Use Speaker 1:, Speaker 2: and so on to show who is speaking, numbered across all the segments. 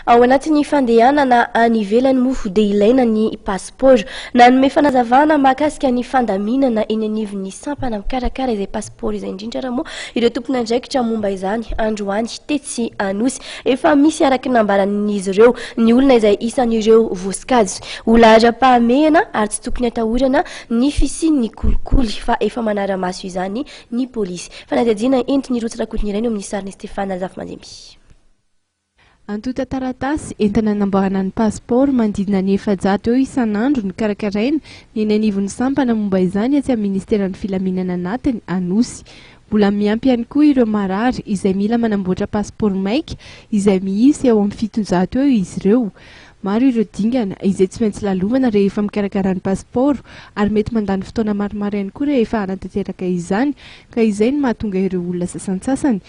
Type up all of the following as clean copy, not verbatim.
Speaker 1: Ao anatin'ny fandehanana any ivelany moa dia ilaina ny pasipaoro. Nanome fanazavana mahakasika ny fandaminana eny anivon'ny sampana mikarakara izay pasipaoro izay indrindra ary moa ireo tompon'andraikitra momba izany androany tetsy Anosy. Efa misy araka ny nambaran'izy ireo ny olona izay isan'ireo voasokajy ho laharam-pahamehana ary tsy tokony atahorana ny fisian'ny kolikoly fa efa manara-maso izany ny polisy. Fanadihadiana entin'i Rotsy Rakotonirainy eo amin'ny sarin'i Stéphane Razafimanjemby.
Speaker 2: Antontan-taratasy entina hanamboarana ny pasipaoro manodidina ny 400 eo isan'andro no karakaraina ny eny anivon'ny sampana momba izany etsy amin'ny ministeran'ny filaminana anatiny, Anosy. Mbola miampy ihany koa ireo marary izay mila manamboatra pasipaoro maika izay miisa eo amin'ny 700 eo izy ireo. Maro ireo dingana izay tsy maintsy lalovana rehefa mikarakara ny pasipaoro ary mety mandany fotoana maromaro ihany koa rehefa hanatanteraka izany ka izay no mahatonga ireo olona sasantsasany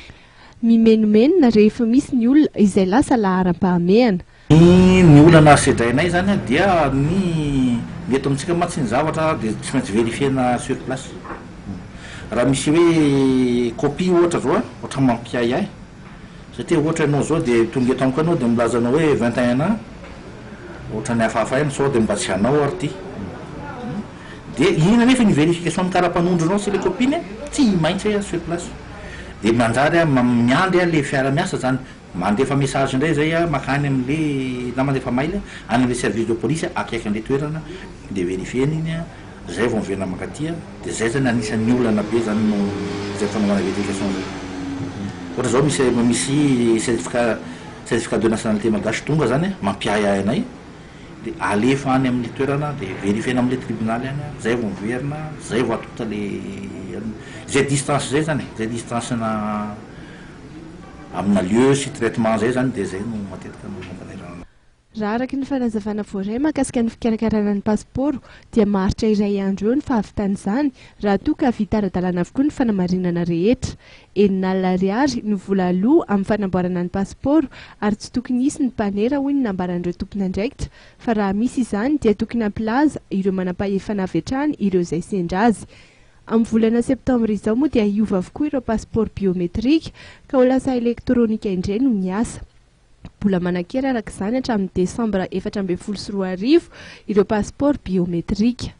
Speaker 2: mimenomenona rehefa misy ny olona izay lasa laharam-pahamehana.
Speaker 3: Ny olana sedrainay zany dia ny ny eto amintsika mantsy ny zavatra dia tsy maintsy verifier-na sur place. Raha misy hoe copie ohatra zao an, ohatra mampiahiahy satria ohatra ianao zao dia tonga eto amiko ianao dia milaza anao hoe 21 ans, ohatran'ny hafahafa ihany sao dia mba tsy anao ary ity. Dia iny anefa ny verification ny karapanondronao sy le copie-ny tsy maintsy sur place. Dia manjary a miandry a le fiara-miasa zany, mandefa message indray zay a makany amle na mandefa mail any amle service de police akaiky anle toerana de verifier-na iny a, zay vao miverina mankaty a, de zay zany anisan'ny olana be zany no zay fanaovana verification zay. Ohatra zao misy misy certificat certificat de nationalité malgache tonga zany a mampiahiahy anay, de alefa any amin'le toerana de verifier-na amin'le tribonaly any zay vao miverina, zay vao atolotra le zay distance zay zany e, zay distance-na amina lieu sy traitement zay zany de zay no matetika no mampanairana anay.
Speaker 2: Raha araka ny fanazavana voaray mahakasika ny fikarakarana ny pasipaoro dia maharitra iray andro eo ny fahavitan'izany raha toa ka vita ara-dalàna avokoa ny fanamarinana rehetra. 6000 ariary no vola aloa amin'ny fanamboarana ny pasipaoro ary tsy tokony hisy ny mpanera hoy ny nambaran'ireo tompon'andraikitra fa raha misy izany dia tokony hampilaza ireo manampahefana avy hatrany ireo izay sendra azy. Amin'ny volana septambra izao moa dia hiova avokoa ireo pasipaoro biometrika ka ho lasa elektronika indray no miasa. Mbola manan-kery araka izany hatramin'ny desambra 2014 ireo pasipaoro biometrika.